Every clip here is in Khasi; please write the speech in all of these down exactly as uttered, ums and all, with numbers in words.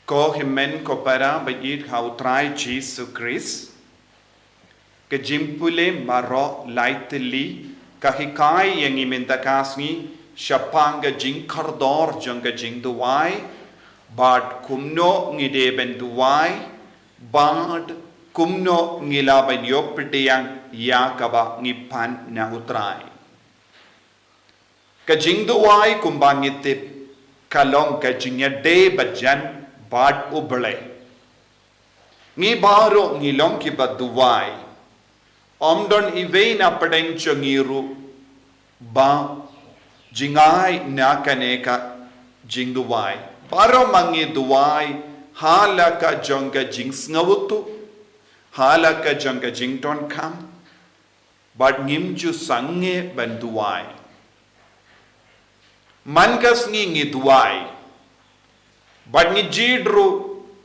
Ko hynmen ko para ba ïeit ha u Trai Jisu Khrist. Ka jingpule Marok lai tylli ka hikai ïa ngi mynta ka sngi shaphang ka jingkordor jong ka jingduwai, bad kumno ngi dei ban duwai, bad kumno ngi lah ban ïoh pdiang ïa kaba ngi pan na u Trai. Ka jingduwai kumba ngi tip ka long ka jingïadei bajan bad U Blei. Ngi baroh ngi long kiba duwai. Ym don iwei na pdeng jong ngi ruh ba jngai na kane ka jingduwai. Baroh ma ngi duwai ha la ka jong ka jingsngewthuh, ha la ka jong ka jingdonkam, bad ngim ju sangeh ban duwai. Man ka sngi ngi duwai, bad ngi jied ruh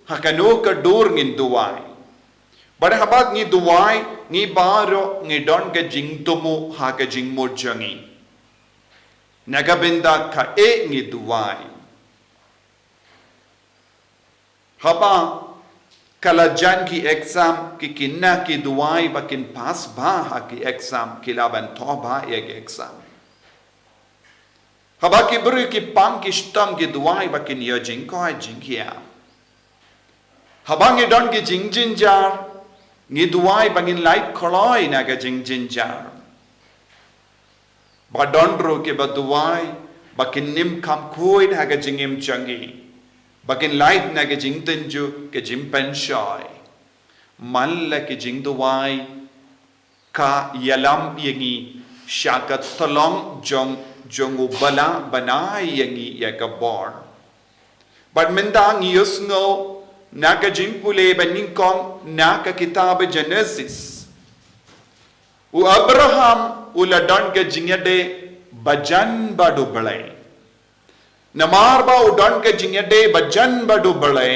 ha kano ka dur ngin duwai. Bad haba ngi duwai, ngi baroh ngi don ka jingthmu ha ka jingmut jong ngi. Na ka bynta kaei ngi duwai? Haba ka la jan ki exam, ki khynnah ki duwai ba kin pass bha ha ki exam, ki lah ban thoh bha ïa ki exam. Haba ki briew ki pang ki shitom ki duwai ba kin ïoh jingkoit jingkhiah. Haba ngi don ki jingjynjar, ngi duwai ba ngin lait kloi na ka jingjynjar. Ba don ruh kiba duwai ba kin im kham khuid ha ka jingim jong ngi, ba kin lait na ka jingtynjuh, ka jingpynshoi. Man la ki jingduwai ka ïalam ïa ngi sha ka tyllong jong, jong U Blei ba ai ïa ngi ïa ka bor. Bad mynta ngi ïohsngew na ka jingpule ba nyngkong na ka kitab Genesis. U Abraham u la don ka jingïadei bajan bad U Blei. Namar ba u don ka jingïadei bajan bad U Blei,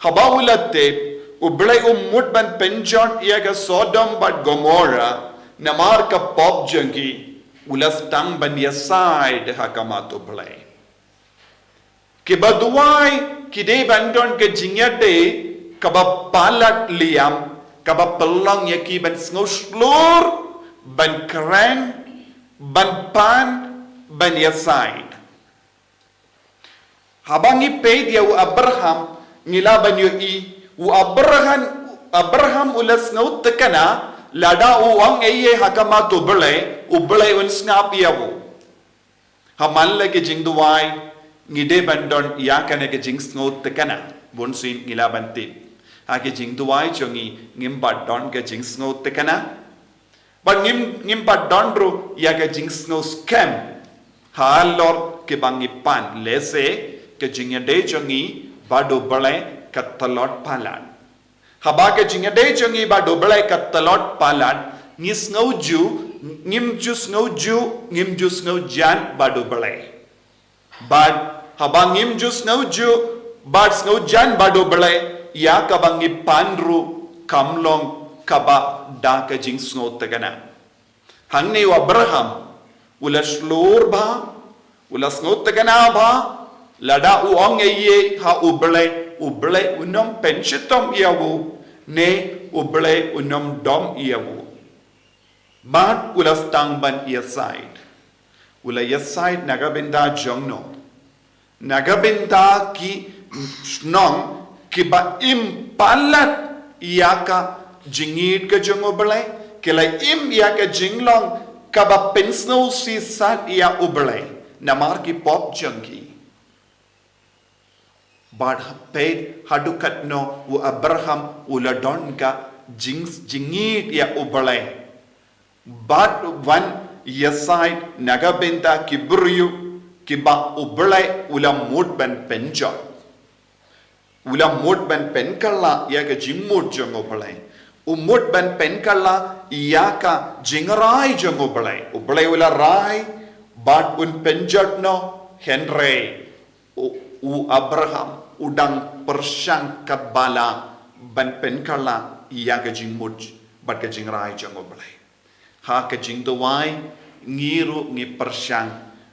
haba u la tip, U Blei u mut ban pynjot ïa ka Sodom bad Gomorrah, namar ka pop jong ki, u la sdang ban ïasaid ha khmat U Blei. Kiba duwai ki dei ban don ka jingïadei kaba palat liam, kaba pynlong ïa ki ban sngewshlur, ban kren, ban pan, ban ïasaid. Haba ngi peit ïa u Abraham, ngi lah ban ïohi, u Abraham, Abraham u la sngewtyngkhuh, lada u ong ei ei ha khmat U Blei, U Blei un sngap ïa u. Ha man la ki jingduwai, ngi dei ban don ïa kane ka jingsngewtyngkhuh, bunsien ngi lah ban tip. Ha ki jingduwai jong ngi, ngim pat don ka jingsngewtyngkhuh. Bad ngim, ngim pat don ruh ïa ka jingsngewskhem. Halor kiba ngi pan, lehse ka jingïadei jong ngi bad U Blei ka tlot palat. Haba ka jingïadei jong ngi bad U Blei ka tlot palat, ngi sngewjuh, ngim ju sngewjuh, ngim ju sngewjan bad U Blei. Bad haba ngim ju sngewjuh bad sngewjan bad U Blei, ïa kaba ngi pan ruh kam long kaba da ka jingsngewtyngkhuh. Hangne u Abraham u la shlur bha, u la sngewtyngkhuh bha, lada u ong ei ei ha U Blei, U Blei un ym pynshitom ïa u, ne U Blei un ym dom ïa u. Bad u la sdang ban ïasaid. U la ïasaid na ka bynta jong no? Na ka bynta ki shnong kiba im palat ïa ka jingïeit ka jong U Blei, ki la im ïa ka jinglong kaba pynsngewsih sat ïa U Blei, namar ki pop jong ki. Bad peit haduh katno u Abraham u la don ka jing, jingïeit ïa U Blei. Bad wan ïasaid na ka bynta ki briew kiba U Blei u la mut ban pynjot. U la mut ban pynkylla ïa ka jingmut jong U Blei. U mut ban pynkylla ïa ka jingrai jong U Blei. U Blei u la rai bad un pynjot noh, hynrei u, u Abraham u dang pyrshang katba lah ban pynkylla ïa ka jingmut bad ka jingrai jong U Blei. Ha ka jingduwai ngi ruh ngi pyrshang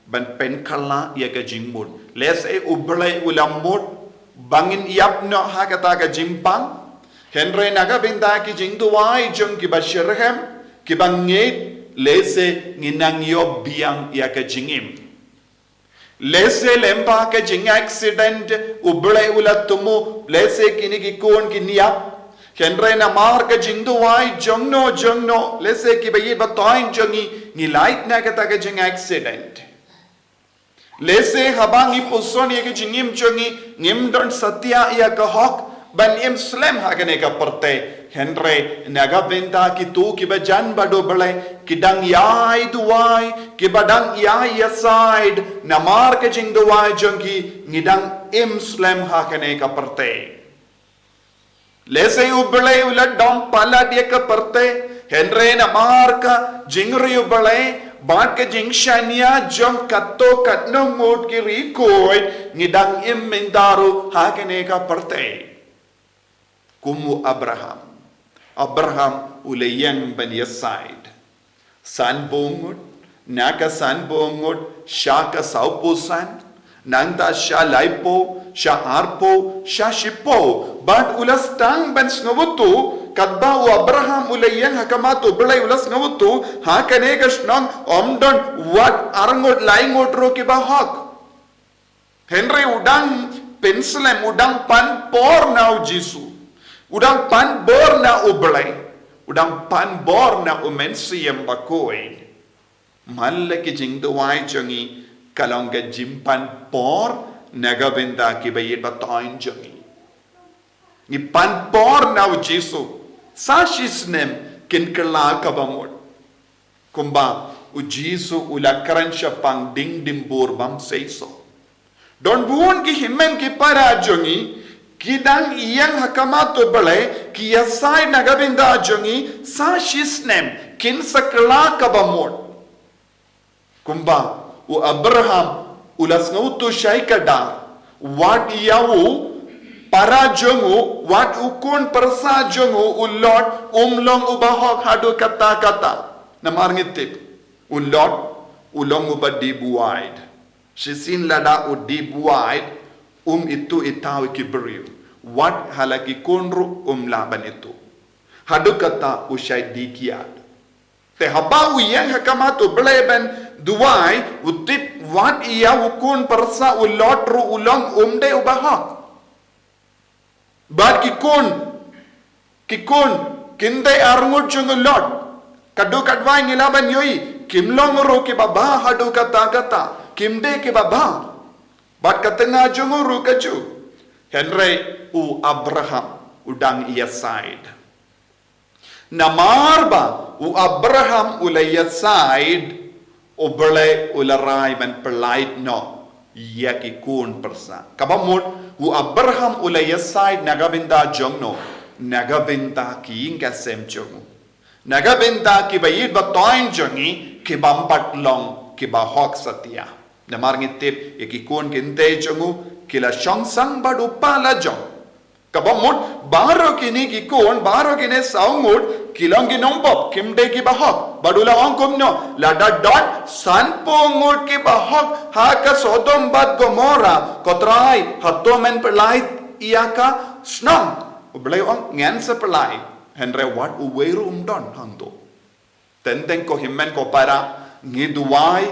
ban pynkylla ïa ka jingmut. Lehse U Blei u la mut ba ngin ïap noh ha kata ka jingpang. Hynrei na ka bynta ki jingduwai jong kiba shitrhem, kiba ngeit, lehse ngin nang ïoh biang ïa ka jingim. Lehse lyngba ka jingaccident, U Blei u la thmu, lehse kine ki khun kin ïap. Hynrei namar ka jingduwai jongno jongno, lehse kiba ïeit ba thoiñ jong ngi, ngi lait na kata ka jingaccident. Lehse haba ngi puson ïa ka jingim jong ngi, ngim don satia ïa ka hok ban im slem ha kane ka pyrthei. Hynrei na ka bynta kito kiba jan bad U Blei, ki dang ïai duwai, kiba dang ïai ïasaid, namar ka jingduwai jong ki, ngi dang im slem ha kane ka pyrthei. Lehse U Blei u la dom palat ïa ka pyrthei, hynrei namar ka jingriewblei bad ka jingshaniah jong katto katno ngut ki riewkhuid, ngi dang im mynta ruh ha kane ka pyrthei. Kum u Abraham. Abraham u la ïeng ban ïasaid. Sanphew ngut, na ka sanphew ngut sha ka sawphew san, nangta sha laiphew, sha arphew, sha shiphew. Bad u la sdang ban sngewthuh, katba u Abraham u la ïeng ha khmat U Blei, u la sngewthuh, ha kane ka shnong ym don wat arngut laingut ruh kiba hok. Hynrei u dang pynslem, u dang pan bor na U Jisu. U dang pan bor na U Blei. U dang pan bor na U Mynsiem Bakhuid. Man la ki jingduwai jong ngi ka long ka jingpan bor na ka bynta kiba ïeit ba thoiñ jong ngi. Ngi pan bor na U Jisu sa shisnem, kin kylla kaba mut. Kumba U Jisu u la kren shaphang ding dimbur bymseisoh. Don bun ki hynmen ki para jong ngi, ki dang ïeng ha khmat U Blei, ki ïasaid na ka bynta jong ngi sa shisnem, kin sa kylla kaba mut. Kumba u Abraham u la sngewthuh shai kdar, wat ïa u para jong u, wat u khun pyrsa jong u, u Lot, um long uba hok haduh katta katta. Namar ngi tip, u Lot u long uba deep wide. Shisien lada u deep wide, um ithuh ithaw ïa ki briew. Wat ha la ki khun ruh um lah ban ithuh. Haduh katta u shait die kiad. Te haba u ïeng ha khmat U Blei ban duwai, u tip wat ïa u khun pyrsa u Lot ruh u long um dei uba hok. Bad ki khun, ki khun, kim dei arngut jong u Lot. Katto katwai ngi lah ban ïohi, kim long ruh kiba bha haduh katta katta, kim dei kiba bha. Bad ka tnga jong u ruh kajuh. Hynrei u Abraham u dang ïasaid. Namar ba u Abraham u la ïasaid, U Blei u la rai ban pyllait noh ïa ki khun pyrsa. Kaba mut, u Abraham u la ïasaid na ka bynta jongno, na ka bynta ki ïing ki sem jong u. Na ka bynta kiba ïeit ba thoiñ jong ngi, ki bym pat long kiba hok satia. Namar ngi tip ïa ki khun ki kynthei jong u, ki la shong sang bad u pa la jong. Kaba mut, baroh kine ki khun, baroh kine saw ngut, ki long ki nongpop, kim dei kiba hok. Bad u la ong kumno, lada don sanphew ngut kiba hok ha ka Sodom bad Gomorrah, ko Trai, hato men pyllait ïa ka shnong? U Blei u ong, ngan sa pyllait. Hynrei wat uwei ruh um don hangto. Teng teng ko hynmen ko para, ngi duwai,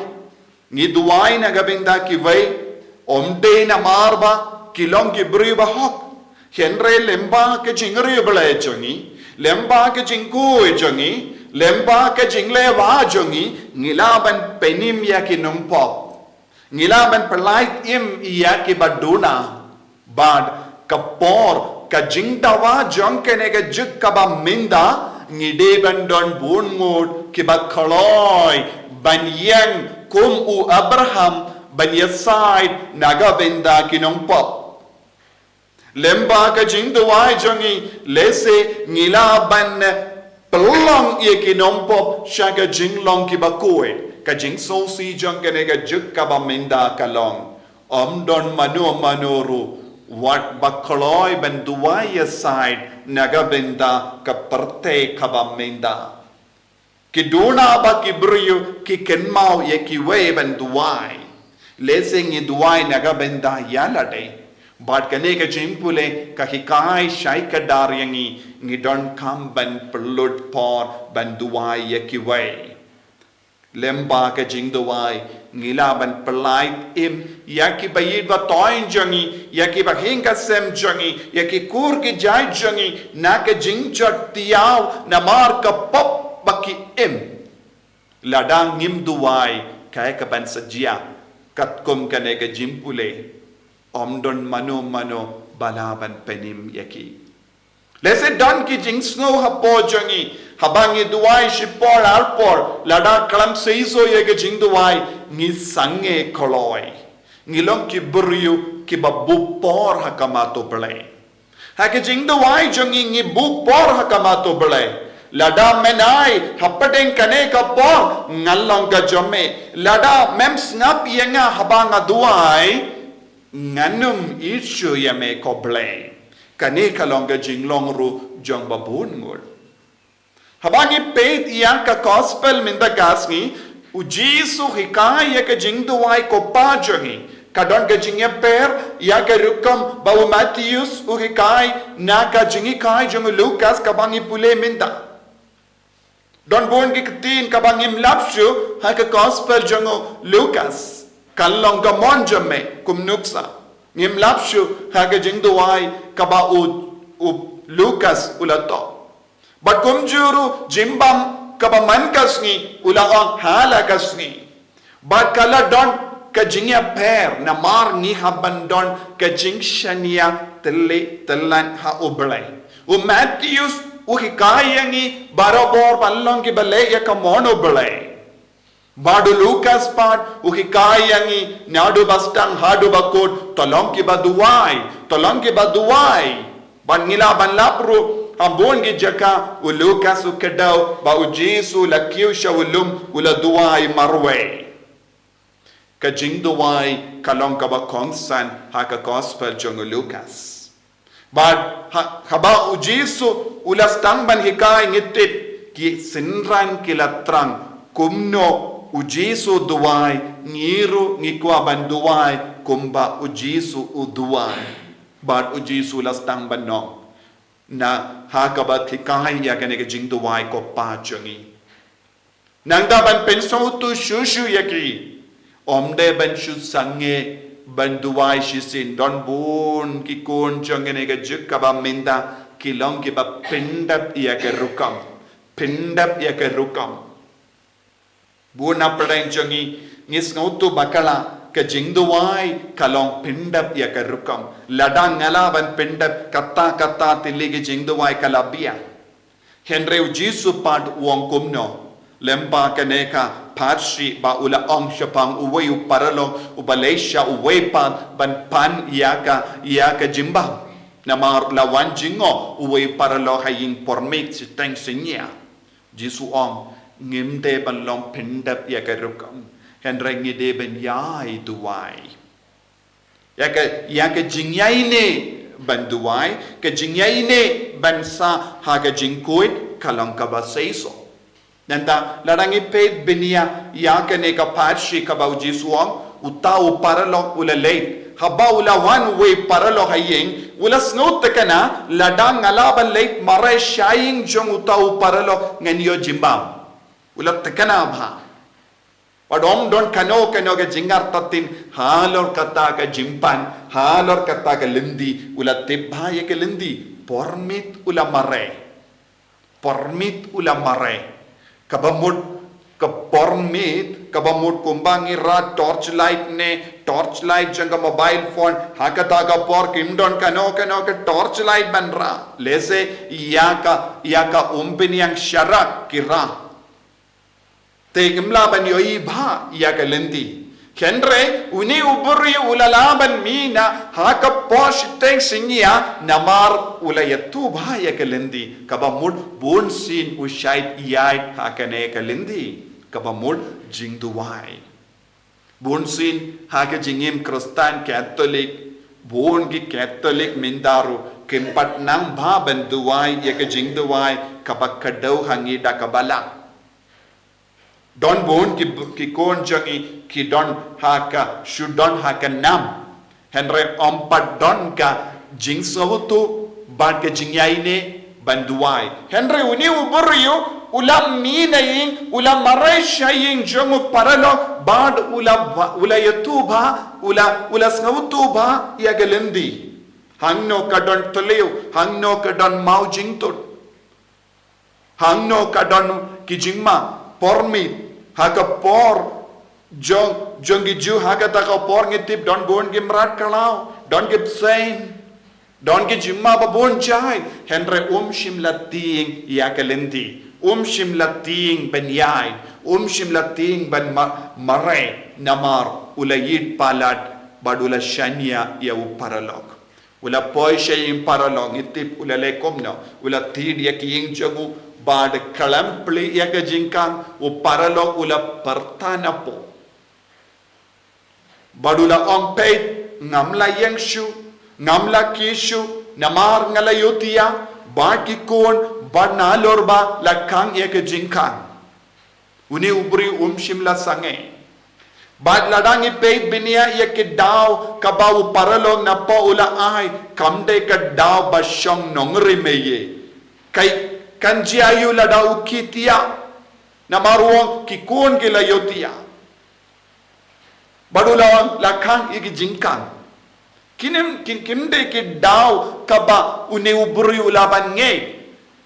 ngi duwai na ka bynta kiwei, ym dei namar ba ki long ki briew ba hok. Hynrei lyngba ka jingriewblei jong ngi, lyngba ka jingkhuid jong ngi, lyngba ka jingleh bha jong ngi, ngi lah ban pynim ïa ki nongpop. Ngi lah ban pyllait im ïa kiba duna. Bad ka por, ka jingdawa jong kane ka juk kaba mynta, ngi dei ban don bun ngut kiba kloi ban ïeng kum u Abraham ban ïasaid na ka bynta ki nongpop. Lyngba ka jingduwai jong ngi, lehse ngi lah ban pynlong ïa ki nongpop sha ka jinglong kiba khuid. Ka jingsngewsih jong kane ka juk kaba mynta ka long, ym don mano mano ruh wat ba kloi ban duwai ïasaid na ka bynta ka pyrthei kaba mynta. Ki duna ba ki briew ki kynmaw ïa kiwei ban duwai. Lehse ngi duwai na ka bynta ïa lade. Bad kane ka jingpule ka hikai shai kdar ïa ngi, ngi donkam ban pynlut por ban duwai ïa kiwei. Lem bad ka jingduwai, ngi lah ban pyllait im ïa ki ba ïeit ba thoiñ jong ngi, ïa ki ba hikai sem jong ngi, ïa ki kur ki jait jong ngi, na ka jingjot thiaw namar ka pop ba ki im. Lada ngim duwai, kaei kaban sa jia? Katkum kane ka jingpule, ym don mano mano ba lah ban pynim ïa ki. Lehse don ki jingsngew hapoh jong ngi, haba ngi duwai shipor arpor, lada khlem seisoh ïa ka jingduwai, ngi sangeh kloi. Ngi long ki briew kiba buh por ha khmat U Blei. Ha ka jingduwai jong ngi, ngi buh por ha khmat U Blei. Lada men ai, hapdeng kane ka por ngan long ka jong me. Lada mem sngap ïa nga haba nga duwai, ngan ym ïeit shuh ïa me ko Blei. Kane ka long ka jinglong ruh jong ba bun ngut. Haba ngi peit ïa ka gospel mynta ka sngi, U Jisu u hikai ïa ka jingduwai ko Pa jong ngi. Ka don ka jingïapher ïa ka rukom ba u Mathaios u hikai na ka jinghikai jong u Lukas kaba ngi pule mynta. Don bun ki ktien kaba ngim lap shuh ha ka gospel jong u Lukas. Kan long ka mon jong me kum nuksa. Ngim lap shuh ha ka jingduwai kaba u, u Lukas u la thoh. Bad kumjuh ruh jingbam kaba man ka sngi u la ong ha la ka sngi. Bad ka la don ka jingïapher namar ngi hap ban don ka jingshaniah tylli tyllan ha U Blei. U Mathaios u hikai ïa ngi barabor ban long kiba leh ïa ka mon U Blei. Bad u Lukas pat u hikai ïa ngi naduh ba sdang haduh ba kut, to long kiba duwai, to long kiba duwai. Bad ngi lah ban lap ruh, ha bun ki jaka u Lukas u kdew ba U Jisu u la kiew sha u lum u la duwai marwei. Ka jingduwai ka long kaba kongsan ha ka gospel jong u Lukas. Bad ha, haba U Jisu u la sdang ban hikai ngi tip ki synran ki la thrang kumno U Jisu u duwai, ngi ruh ngi kwah ban duwai kumba U Jisu u duwai. Bad U Jisu u la sdang ban ong na ha kaba hikai ïa kane ka jingduwai ko Pa jong ngi. Nangta ban pynsngewthuh shuh shuh ïa ki. Ym dei ban shu sangeh ban duwai shisien, don bun ki khun jong kane ka juk kaba mynta ki long kiba pyndep ïa ka rukom. Pyndep ïa ka rukom. Bun na pdeng jong ngi, ngi sngewthuh ba ka la ka jingduwai ka long pyndep ïa ka rukom. Lada nga lah ban pyndep katta katta tylli ki jingduwai ka la biang. Hynrei U Jisu pat u ong kumno? Lem bad kane ka pharshi ba u la ong shaphang uwei u paralok uba leit sha uwei pat ban pan ïa ka, ïa ka jingbam. Namar la wan jngoh uwei u paralok ha ïing por miet shiteng synñia. Jisu u ong, ngim dei ban long pyndep ïa ka rukom, hynrei ngi dei ban ïai duwai. Ïa ka, ïa ka jingïaineh ban duwai, ka jingïaineh ban sah ha ka jingkhuid ka long kaba seisoh. Nangta lada ngi peit bniah ïa kane ka pharshi kaba U Jisu u ong, uta u paralok u la leit. Haba u la wan uwei u paralok ha ïing, u la sngewthikna, lada nga lah ban leit mareh sha ïing jong uta u paralok ngan ïoh jingbam. U la thikna bha. Bad ym don kano kano ka jingartatien halor kata ka jingpan, halor kata ka lynti, u la tip bha ïa ka lynti, por miet u la mareh. Por miet u la mareh. Kaba mut ka por miet, kaba mut kumba ngi rah torchlight ne, torchlight jong ka mobile phone, ha kata ka por kim don kano kano ka torchlight ban rah. Lehse ïa ka, ïa ka umphniang sharak ki rah. Te ngim lah ban ïohi bha ïa ka lynti. Hynrei une u briew u la lah ban mih na ha ka por shiteng synñia namar u la ïathuh bha ïa ka lynti. Kaba mut bunsien u shait ïaid ha kane ka lynti. Kaba mut jingduwai. Bunsien ha ka jingim Khristan Katholik, bun ki Katholik mynta ruh kim pat nang bha ban duwai ïa ka jingduwai kaba kdew ha ngi da kaba lah. Don bun ki, ki khun jong ngi ki don ha ka, shu don ha ka nam. Hynrei ym pat don ka jingsngewthuh bad ka jingïaineh ban duwai. Hynrei une u briew u la mih na ïing, u la mareh sha ïing jong u paralok bad u la ba-, u la ïathuh bha, u la, u la sngewthuh bha ïa ka lynti. Hangno ka don thliew, hangno ka don maw jingtut. Hangno ka don ki jingma por miet, ha ka por jong, jong ki Jiw, ha kata ka por ngi tip don bun ki mrad khlaw, don ki bseiñ, don ki jingma ba bun jait, hynrei um shym la tieng ïa ka lynti, um shym la tieng ban ïaid, um shym la tieng ban ma-, mareh, namar u la ïeit palat bad u la shaniah ïa u paralok. U la poi sha ïing paralok, ngi tip u la leh kumno, u la thied ïa ki ïing jong u bad khlem plie ïa ka jingkhang, u paralok u la pyrta napoh. Bad u la ong, peit, ngam la ïeng shuh, ngam la khie shuh, namar nga la ïohthiah bad ki khun bad nalor ba la khang ïa ka jingkhang. Une u briew um shym la sangeh. Bad lada ngi peit bniah ïa ka daw kaba u paralok napoh u la ai, kam dei ka daw ba shong nongrim eiei. Ka, kan jia aïu lada u khie thiah, namar u ong ki khun ki la ïohthiah. Bad u la ong la khang ïa ki jingkhang. Kim, kim, kim dei ki daw kaba une u briew u la ban ngeit.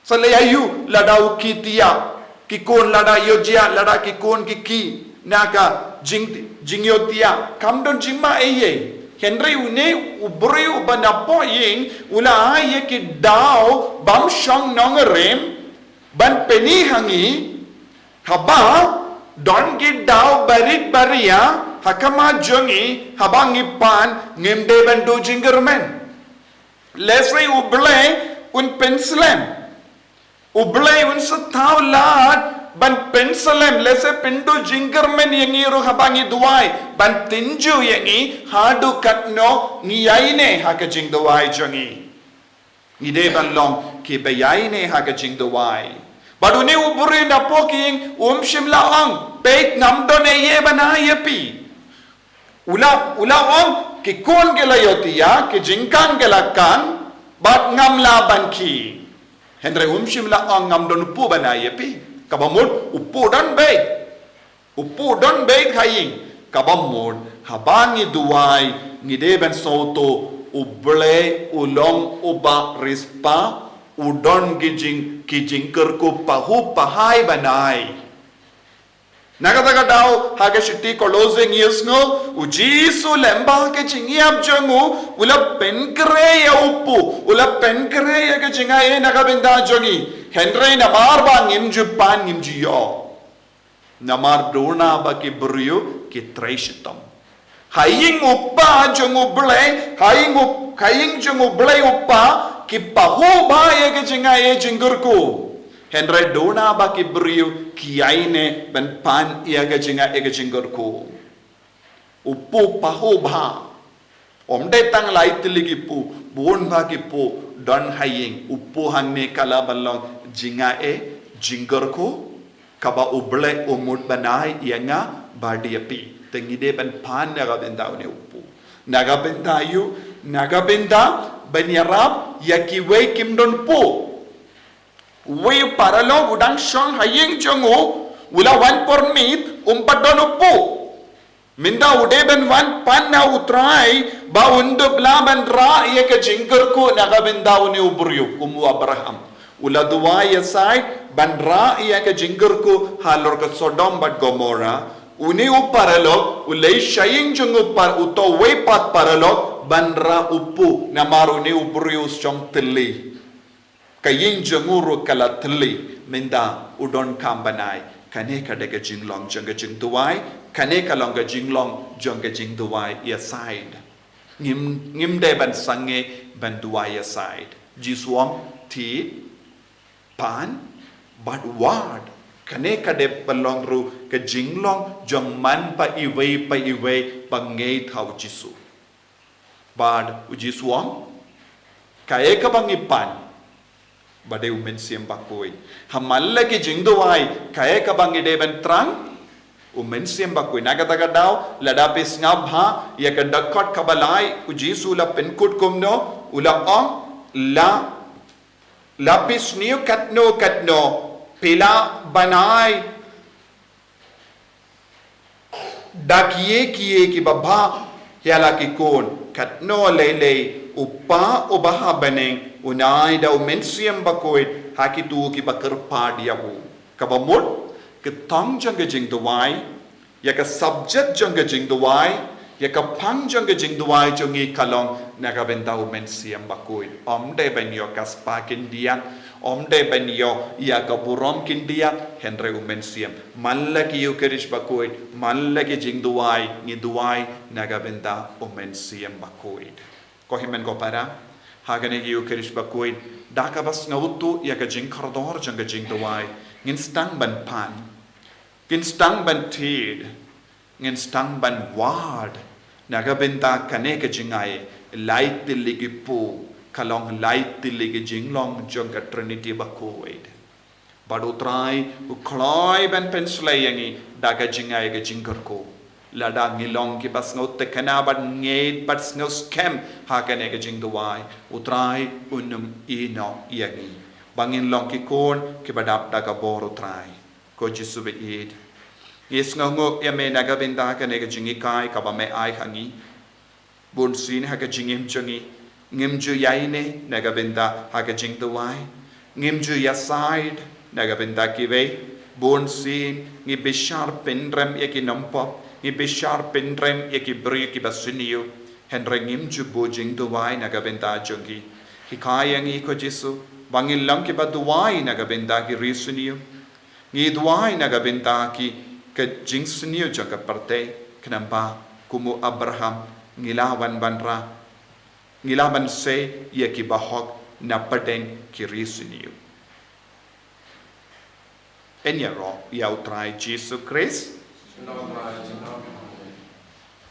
Sa leh aïu lada u khie thiah, ki khun lada ïoh jia, lada ki khun ki khie na ka jing, jingïohthiah, kam don jingma eiei. Hynrei une u briew ba napoh ïing u la ai ïa ki daw bym shong nongrim ban pyni ha ngi, haba don ki daw barit baria ha khmat jong ngi, haba ngi pan, ngim dei ban duh jingkyrmen. Lehse U Blei un pynslem. U Blei un sa thaw lad ban pynslem, lehse pynduh jingkyrmen ïa ngi ruh haba ngi duwai, ban tynjuh ïa ngi haduh katno ngi ïaineh ha ka jingduwai jong ngi. Ngi dei ban long kiba ïaineh ha ka jingduwai. Bad une u briew napoh ka ïing um shym la ong, peit, ngam don eiei ban ai ïa phi. U la, u la ong, ki khun ki la ïohthiah, ki jingkhang ki la khang, bad ngam lah ban khie. Hynrei um shym la ong, ngam don u puh ban ai ïa phi. Kaba mut u puh don beit. U puh don beit ha ïing. Kaba mut haba ngi duwai, ngi dei ban sngewthuh U Blei u long uba riewspah, u don ki jing, ki jingkyrkhu pahuh pahai ban ai. Na kata ka daw ha ka shithi Kolosse ngi ïohsngew, U Jisu lyngba ka jingïap jong u, u la pynkhreh ïa u puh, u la pynkhreh ïa ka jingaiei na ka bynta jong ngi. Hynrei namar ba ngim ju pan, ngim ju ïoh. Namar duna ba ki briew ki trei shitom. Ha ïing u Kpa jong U Blei, ha ïing u, ha ïing jong U Blei u Kpa, ki pahuh bha ïa ka jingaiei jingkyrkhu. Hynrei duna ba ki briew ki ïaineh ban pan ïa ka jingaiei ka jingkyrkhu. U puh pahuh bha. Ym dei tang lai tylli ki puh, bun bha ki puh don ha ïing, u puh hangne ka lah ban long jingaiei jingkyrkhu kaba U Blei u mut ban ai ïa nga bad ïa phi. Te ngi dei ban pan na ka bynta une u puh. Na ka bynta aïu, na ka bynta ban ïarap ïa kiwei kim don puh. Uwei u paralok u dang shong ha ïing jong u, u la wan por miet, um pat don u puh. Mynta u dei ban wan pan na U Trai ba un dup lah ban rah ïa ka jingkyrkhu na ka bynta une u briew kum u Abraham. U la duwai ïasaid ban rah ïa ka jingkyrkhu halor ka Sodom bad Gomorrah. Une u paralok u leit sha ïing jong u par, uto uwei pat paralok ban rah u puh namar une u briew u shong tylli. Ka ïing jong u ruh ka la tylli, mynta u donkam ban ai. Kane ka dei ka jinglong jong ka jingduwai, kane ka long ka jinglong jong ka jingduwai ïasaid. Ngim, ngim dei ban sangeh ban duwai ïasaid. Jisu ong, thied, pan bad wad. Kane ka dei ban long ruh ka jinglong jong man ba iwei pa iwei ba ngeit ha U Jisu. Bad U Jisu u ong, kaei kaba ngi pan, ba dei U Mynsiem Bakhuid. Ha man la ki jingduwai, kaei kaba ngi dei ban thrang, U Mynsiem Bakhuid. Na kata ka daw, lada phi sngap bha ïa ka dkhot kaba lai, u Jisu u la pynkut kumno, u la ong, la, la phi sniew katno katno, phi lah ban ai da kiei kiei kiba bha ïa la ki khun, katno lei lei u Kpa uba ha bneng un ai da u Mynsiem Bakhuid ha kito kiba kyrpad ïa u. Kaba mut, ka thong jong ka jingduwai, ïa ka subject jong ka jingduwai, ïa ka phang jong ka jingduwai jong ngi ka long na ka bynta u Mynsiem Bakhuid. Ym dei ban ïoh ka spah khyndiat, ym dei ban ïoh ïa ka burom khyndiat, hynrei u Mynsiem. Man la ki Ïukharist Bakhuid, man la ki jingduwai, ngi duwai na ka bynta u Mynsiem Bakhuid. Ko hynmen ko para, ha kane ka Ïukharist Bakhuid, da kaba sngewthuh ïa ka jingkordor jong ka jingduwai, ngin sdang ban pan, ngin sdang ban thied, ngin sdang ban wad na ka bynta kane ka jingai, lai tylli ki phew, ka long lai tylli ki jinglong jong ka Trinity Bakhuid. Bad u Trai u kloi ban pynshlei ïa ngi da ka jingai ka jingkyrkhu. Lada ngi long kiba sngewthikna bad ngeit bad sngewskhem ha kane ka jingduwai, u Trai un ym ïehnoh ïa ngi ba ngin long ki khun kiba dap da ka bor u Trai. Ko Jisu ba ïeit, ngi sngewnguh ïa me na ka bynta kane ka jinghikai kaba me ai ha ngi. Bunsien ha ka jingim jong ngi, ngim ju ïaineh na ka bynta ha ka jingduwai, ngim ju ïasaid na ka bynta kiwei. Bunsien ngi bishar pynrem ïa ki nongpop, ngi bishar pynrem ïa ki briew kiba sniew, hynrei ngim ju buh jingduwai na ka bynta jong ki. Hikai ïa ngi ko Jisu ba ngin long kiba duwai na ka bynta ki riewsniew. Ngi duwai na ka bynta ki, ka jingsniew jong ka pyrthei, khnang ba kum u Abraham ngi lah ban wanrah, ngi lah ban sei ïa ki bahok na pdeng ki riewsniew. Yn ïaroh ïa u Trai Jisu Khrist.